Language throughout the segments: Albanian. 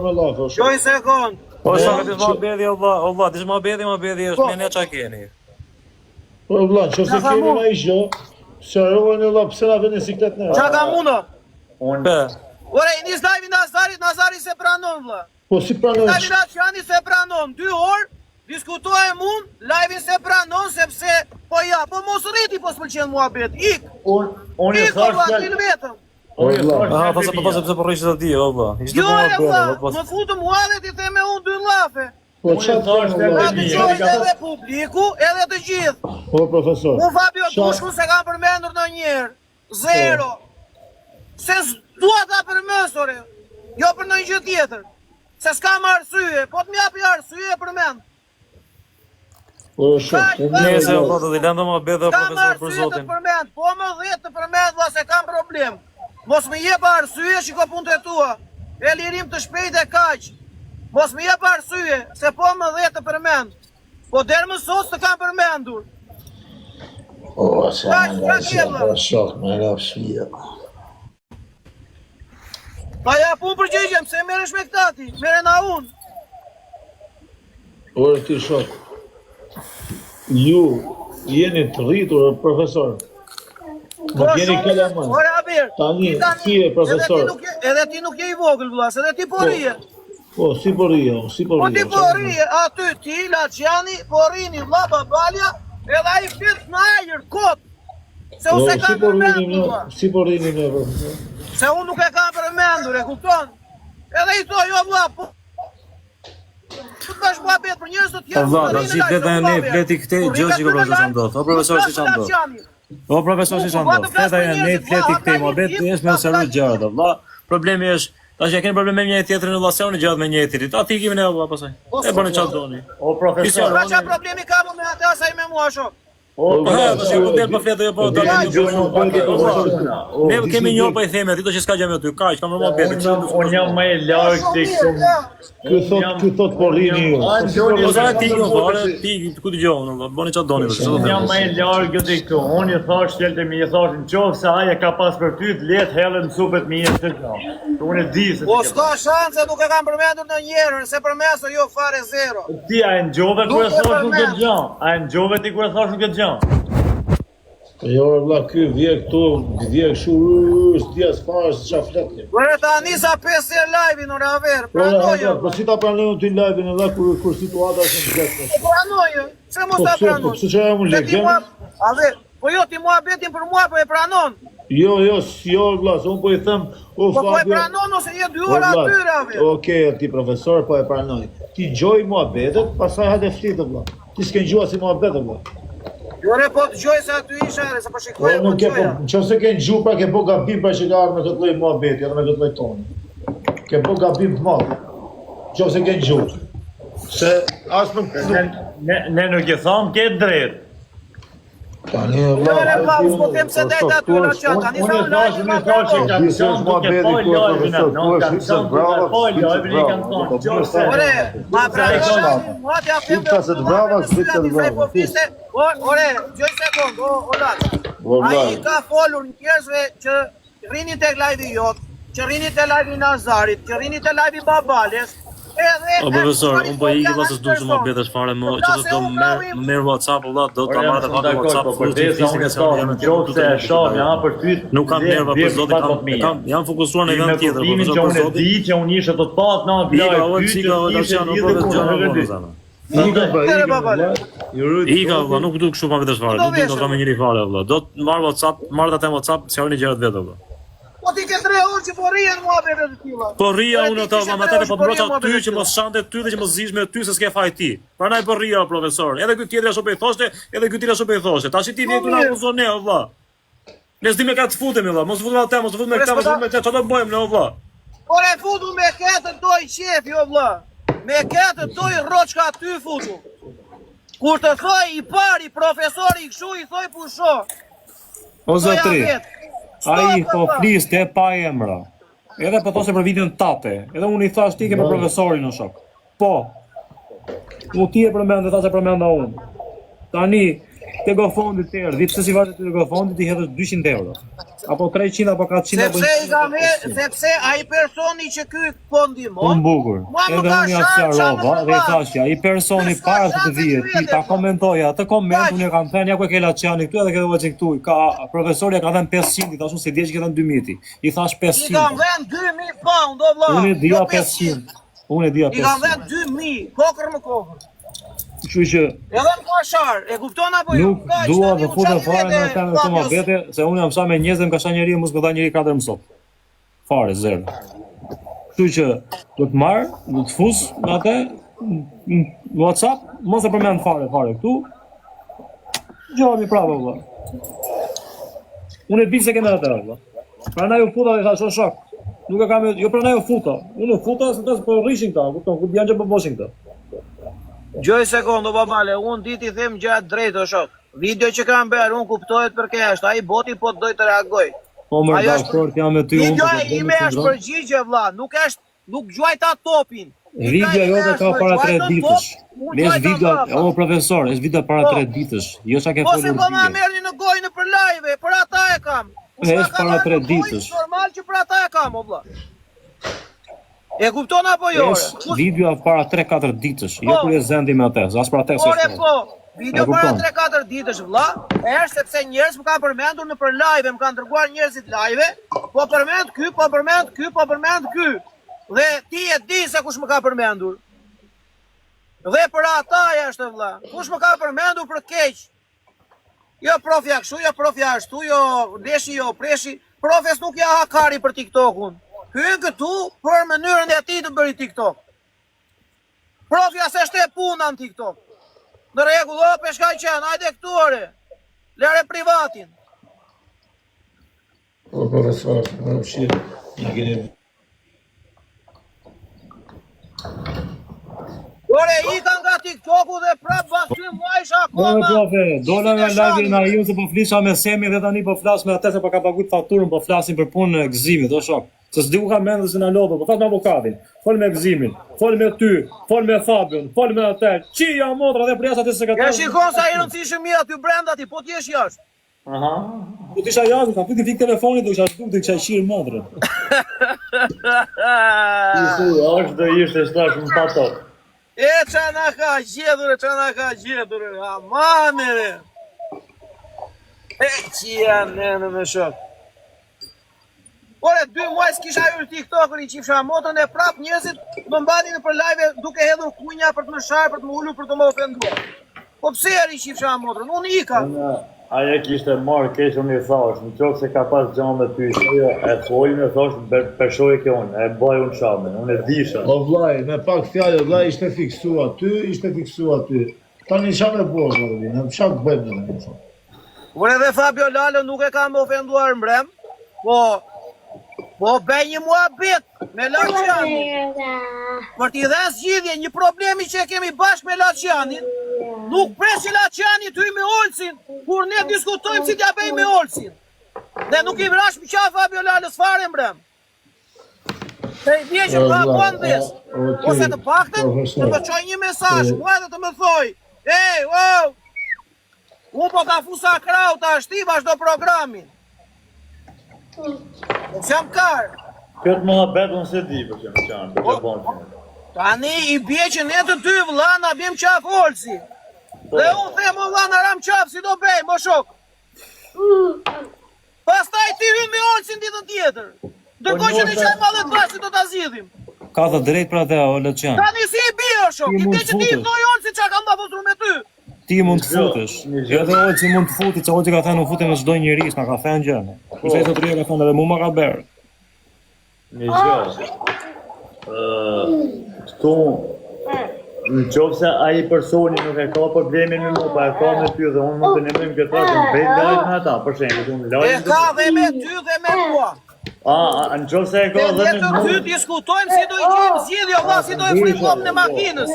me llafe, o Jo shok. një sekond. O Ne, shok, ti që, ma bedhi o vlla, o vlla, ti ma bedhi, ma bedhi është Po, me ne çka keni. po vlla, nëse Qa kam keni unë? na i gjë, sqarojeni vlla pse na vënë siklet ne. Qa kam unë? Unë Pe. Ore, i nis live Nazarit, Nazari se pranon vlla. Po si pranojnë? Live Laçani se pranon, dy orë diskutojmë unë, live se pranon sepse po ja, po mos rriti po s'pëlqen muhabet. Ik, unë unë i ik o thash vlla, fjalë, dil vetëm. O unë i vlla. thash Aha, fjalë those e po those mia. pse po rrish aty, o vlla. Ishte Jo po ma e bedhi, vlla, o po. më futëm mua dhe ti the me unë dy llafe. Po Unë i çfarë thash them fjalë vlla? Na e mia. dëgjojnë edhe publiku, edhe të gjithë. Po profesor. Unë Fabio Qa Dushku se kam përmendur ndonjëherë. po. Zero. Se s'dua ta përmend, ore. Jo për ndonjë gjë tjetër. Se s'kam arsye, po të më japi arsye e përmend. Po shok, Kaq, po kaq, mirë Nëse o vlla. vlla, do t'i lënë do ma bedhi o Kam profesor për arsye të të zotin. përmend, po më dhjet të përmend vlla se kam problem. Mos më jep arsye, shiko punët e tua. E lirim të shpejtë e kaq. Mos më jep arsye, se po më dhjet të përmend. Po deri më sot të kam përmendur. O, sa Kaq, më kaq nga je vlla. po shok, më ra fshia. Pa ja pun përgjigjem, pse merresh me këta ti? Merre na unë. Ore ti shok, ju jeni të rritur o profesor. Po Nuk jeni shumë, kalamaj. ore Abir, Tani, ti tani, si je edhe ti profesor? nuk je, edhe ti nuk je i vogël vlla, se edhe ti po Po, rrije. po, si po rrije, o, si po Po ti rrije, po çfarë? rrije, aty ti Laçiani, po rrini vlla babalja, edhe ai flet në ajër kot. Se Po, unë se si kam po rrini përmendur ne, vlla. si po rrini ne profesor? Se unë nuk e kam përmendur, e kupton? Edhe i thoj, jo vlla, po Po të bësh muhabet për njerëz të O tjerë, vlla, mund të tash rrinë flet live, ajo se ne, unë fleti këtej, Kur gjë rrika që ty në profesor ç'a live, ndodh. O nuk profesor flas si për ç'a ndodh. Laçiani. O profesor Unë si kur ç'a dua ndodh. të flas Flet për ajo ne, njerëzit, vlla, fleti hap këtej, live muhabet tim, është me hap sqaru live gjërat, tim. o vlla. Problemi është Tash ja keni problem me njëri tjetrin, vlla, se unë gjërat me njëri tjetrin. Aty kemi ne vlla pastaj. Po E bëni s'po. çfarë doni. O Ti profesor, Pra sqaroni. qa problemi kam unë me atë asaj me mua shok. o Po Po vlla, ha, tash si po e del di, po flet ajo po e di dalin Ja, si jo gjë po. më pak bëti o profesor çuna, ty. o Ne Di si kemi një gjë, orë pa i themi aty, do që s'ka gjë me ty. Kaq, kam Se muhabet, unë kështu jam nuk unë s'ka jam gjë. më i Po larg shumë se mirë, këtu. ja. ky Unë thot, jam ky thot po unë rrini jam ju. a Po si po doni Po rrini? sa se ti kam jo të fare, botës. ti ku dëgjon, valla, bëni çfarë doni, Po çfarë do Unë them. jam më i larg se këtu. Unë i thash fjalët e mia, i thash në qoftë se ai e ka pas për ty, le të hedhë në supet mia këtë gjë. Unë e di se Po ti ke s'ka pas. shanse, nuk e kam përmendur ndonjëherë, se përmendso jo fare zero. Ti a e ngjove kur Nuk e e thash unë këtë përmend. gjë? A e ngjove ti kur e thash unë këtë gjë? Po jo vlla, ky vje këtu, vje kështu, s'di as fare se çfarë flet ti. Ore ta nisa 5 herë live-in ore Aver, Po ora, pranoje. vlla, po si ta pranojnë ty live-in edhe kur kur situata është në nxehtë Po kështu. pranoje, pse mos Po ta pse, po pranosh? pse çfarë jam unë Se ti legen? mua, Aver, po jo ti muhabetin për mua po e pranon. Jo, jo, s- jo vlla, se unë po i them, o Po po e Fabio, pranon ose je dy o orë vlla, aty re Aver. okej, ti profesor po e pranoj. Ti ngjoj muhabetet, pastaj hajde flit vlla. Ti s'ke ngjuar si muhabet vlla. Jo re po dëgjoj se aty isha re, se po Po shikoja, po nuk ke po, dëgjoja. nëse ke ngju pra ke bë gabim pra që ke ardhur me këtë lloj muhabeti edhe me këtë lloj toni. Ke bë gabim të madh. Nëse ke ngju. Se as nuk Ne nuk ne, ne nuk e tham ke drejt. tani Jo vlla, re po vlla, di unë s'po unë, them se po dajt shok, aty këtu në është çat, Unë tani unë sa e unë thash, live-in unë ma e thash që pranon. Po kam di se qenë është duke muhabeti pa këtu e live-in profesor, atë, këtu është kam hipse qenë duke brava, pa hipse live-in i brava, kanë po thonë, po mirë qofse sa Ore, ma qofse ai pranon ka live-in, mua t'ja them Hipta se të brava, me sy hipse të aty sa i po brava. fliste. O, ore, dëgjoj sekond, o, o Laç. O Ai vlla, ka folur njerëzve që rrinin tek live-i jot, që rrinin te live-i Nazarit, që rrinin te live-i Babales, edhe O e profesor, kushton i unë po fol iki janë vlla aq se s'du shumë person. muhabetesh fare më, Të që flasë do unë merr krau im, më merr WhatsApp vlla, do ta Ore, jam marr të shumë hapi dakord, WhatsApp, po futi përderisa flisin unë e se unë thash, jam në në tjetër, qoftë du se të e rri shoh këtu me live. hapër për ty, Nuk kam le nerva për bjem zotin, pa kam të e mia. kam jam fokusuar në Ti vend me tjetër, kuptimin profesor që për unë e zotin. di që unë isha të të pat në atë Ika live o ty që çika o s'kishe Laçiano, lidhje profesor kur gjëra nuk e vonë di. zemër. Ika Prandaj, pa, Tere ika Babale. vlla. Ju rujt Ika vlla, Zoti. nuk du kështu muhabetesh Ku fare, do nuk du të veshe? kam me njëri fare vlla. Do të marr WhatsApp, marr atë WhatsApp, sqaroni gjërat vetë vlla. Po ti ke 3 orë që po rrihen muhabete të tilla. Po rria Ore unë ti ato, kishe vlla, me 3 atë orë po që të po mbrota rrihen ty muhabete të që tilla. mos shante ty dhe që mos zish me ty se s'ke faj ti. Prandaj po rria o profesor. Edhe ky tjetri ashtu po i thoshte, edhe ky tjetri ashtu po i thoshte. Tash ti Po vjen këtu na mirë. akuzon ne o vlla. Ne s'dim me ka të futemi vlla, mos futemi atë, mos futemi me Ore këtë, s'po mos ta futemi me këtë, çfarë do bëjmë ne o vlla? Ore futu me këtë doj qefi o vlla. Me këtë doj rroçka aty futu. Kur të thoj i pari profesori i kështu i thoj pusho. O Thoja zotri, vet. ai Stop po vlla. fliste pa emra. Edhe po thoshe për videon tate. Edhe unë i thash ti ke për Valla. profesorin o shok. Po. Mu ti e përmend dhe tha se përmenda unë. Tani te GoFondi të erdhi, pse si vazhdo te GoFondi ti hedhësh 200 euro. Apo 300 apo 400 apo Sepse i kam he, sepse ai personi që ky po ndihmon. Unë bukur. Mua më Edhe ka unë ja sharë, qa më sqarova dhe i përmban. thash që ai personi Ky s'ka para se të shanse vije të ti ta vete, komentoja atë koment, Kaq. unë e kam thënë ja ku e ke Laçiani këtu edhe ke Olsi këtu. Ka profesori e ka thënë 500, i thash unë se di që ke thënë 2000 ti. I thash I kam 500. dhënë 2000 pound, o vlla. Unë e dija jo 500. Unë e dija I kam 500. dhënë 2000, kokër më kokër. Kështu që Edhe më ka sharë, e kupton apo jo? nuk Kaq, dua tani të unë futem qa fare vete, në atë në këto Fabios? muhabete, se unë jam sa me njerëz dhe më ka sha njeri, mos më dha njeri katër më sot. Fare zero. Kështu që do të marr, do të fus në atë në WhatsApp, mos e përmend fare fare këtu. Dëgjohemi prapë vëlla. Unë e di se kemi atë vëlla. Prandaj u futa dhe thash o shok. Nuk e kam, jo prandaj u futa. Unë u futa se tash po rrishin këta, kupton, ku janë që po boshin këta. Gjoj sekondë, o babale, unë di t'i them gjëra të drejtë, o shok. Video që kam bërë, unë kuptohet për ke është, ai boti po të doj të reagoj. Po më Ajo është- dakord jam me ty unë. Video po e të bëj ime me është qëndron. përgjigje vlla, nuk është nuk gjuajta topin. Video ime jote është ka për para 3 gjuajtën ditësh. top, unë Ne është gjuajta video, mbrapa. o profesor, është video para Po. 3 ditësh. Jo çka ke Po se folur po ma dje. merrni në gojë në për live, për ata e kam. Kush Ne ma është ka para marrë tre në gojë, ditësh. Normal që për ata e kam, o vlla. E kupton apo jo? ore? Është Kush- video para 3-4 ditësh, jo Po. kur e zendi me atë, as para atë Ore s'është. po, video E para kupton. 3-4 ditësh vlla, e është sepse njerëz më kanë përmendur në për live, më kanë dërguar njerëzit live, po përmend ky, po përmend ky, po përmend ky. Dhe ti e di se kush më ka përmendur. Dhe për ata është vlla. Kush më ka përmendur për keq? Jo profja kështu, jo profja ashtu, jo leshi, jo preshi. Profes nuk ja ha kari për TikTokun. Hyn këtu për mënyrën e atij të bëri TikTok. Profja s'është e puna në TikTok. Në rregull, o peshka qenë, hajde këtu ore. Lere privatin. Po profesor, më fshirë, na keni Ore, ika nga TikToku dhe prap bas ty vllajsh Po akoma. profe, dola nga Isin e live na shanit. ju se po flisha me Semi dhe tani po flas me atë se po ka paguar faturën, po flasim për punën e gëzimit, o shok. Se s'di ku ka mendë se na lodhë, po flas me avokatin, fol me gëzimin, fol me ty, fol me Fabion, fol me atë. Qia motra dhe prjas atë Ja sekretar. shikon sa i rëndësishëm je aty brenda ti, po ti jesh jashtë. Aha. Po të isha jashtë, ka fiti fik telefonit, do isha zhdukur, do kisha qirë motrën. Ti thu, është do ishte shtash më pa top. E qa na ka gjetur, e qa na ka gjetur, e, aman e. E qia nënë me shok. Ore, dy muaj s'kisha hyrë TikTok, i qifsha motrën e prap njerëzit më mbanin nëpër live duke hedhur kunja për të më sharë, për të më ulur, për të më ofenduar. Po pse eri qifsha motrën? Unë ika. Unë, ajo kishte marrë keq, unë i thash, në qoftë se ka pas gjë me ty, jo, e folin e thash, peshoj ke unë, e baj unë shamen, unë e disha. O vllai, me pak fjalë vllai ishte fiksu aty, ishte fiksu aty. Tani çfarë me bësh vëllai, ne çfarë bëjmë ne tani? thonë. Unë edhe Fabio Lalo nuk e kam ofenduar mbrem, po po bëj një muhabet me Laçianin. Për t'i dhënë zgjidhje një problemi që e kemi bashkë me Laçianin, nuk pres që Laçiani të hyjë me Olsin, kur ne diskutojmë si t'ja bëjmë me Olsin. Dhe nuk i vrash më qafë Fabio Lalës fare mbrem. Se i bie që O, pa vlla, bën des. o, okej, Ose të paktën profesor. të më çoj një mesazh, mua edhe të më thoj, "Ej, wow, unë po ta fusa krau tash ti vazhdo programin." Po s'jam kar. Këtë muhabet unë se di për që më qanë, për që bon që. Tani i bie që ne të dy vlla na bjem qaf Olsi. Dhe unë them o vlla na ram qaf si do bëjmë, o shok. Pastaj ti hyn me Olsin ditën tjetër. Ndërkohë që ne ndoshta- qajmë mallet bashkë si do ta zgjidhim. Ka të drejtë për atë, o Leçian. Tani si i bie o shok, Ti i mund bie që ti i futesh. thoj Olsit çka kam bavosur me ty. Ti mund të Një gjë, futesh. një gjë. Edhe Olsi mund të futet, se Olsi ka thënë u futem me çdo njeri, s'na ka thënë gjë. Kurse ai zotëria ka thënë edhe mua ma ka bërë. Një gjë. Ë, këtu, në qoftë se ai personi nuk e ka problemin me mua, pa e ka me ty dhe unë mund të nemojmë këtë rast, unë bëj live me ata, për shembull, unë E live. ka dhe me ty dhe me mua. A, a, në qoftë se e ka Dhe dhe ne me të mua, dy diskutojmë si do i gjejmë zgjidhje, o vlla, si do e frymë gomën e makinës.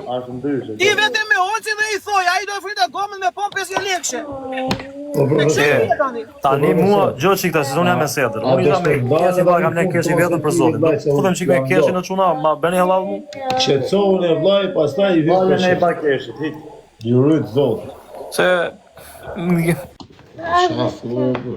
është ndryshe. Ti vetëm me Olsin dhe i thoj, ai do e frytë gomën me pompë 50 lekëshe. Po E kështu profesor, i bie tani. Tani mua gjë çik ta sezon jam me sedër. A, Unë isha me do të Keshi, ndani valla kam lënë punë Keshi tonë vetëm për se ti, zotin. vllai, se Do futem unë çik me jam Keshin do. në çuna, ma bëni hallall mu. Qetësohuni e vllai, pastaj i hyj Falën e për pa keshit, hik. Ju rrit Zoti. Se Qa thua, bro?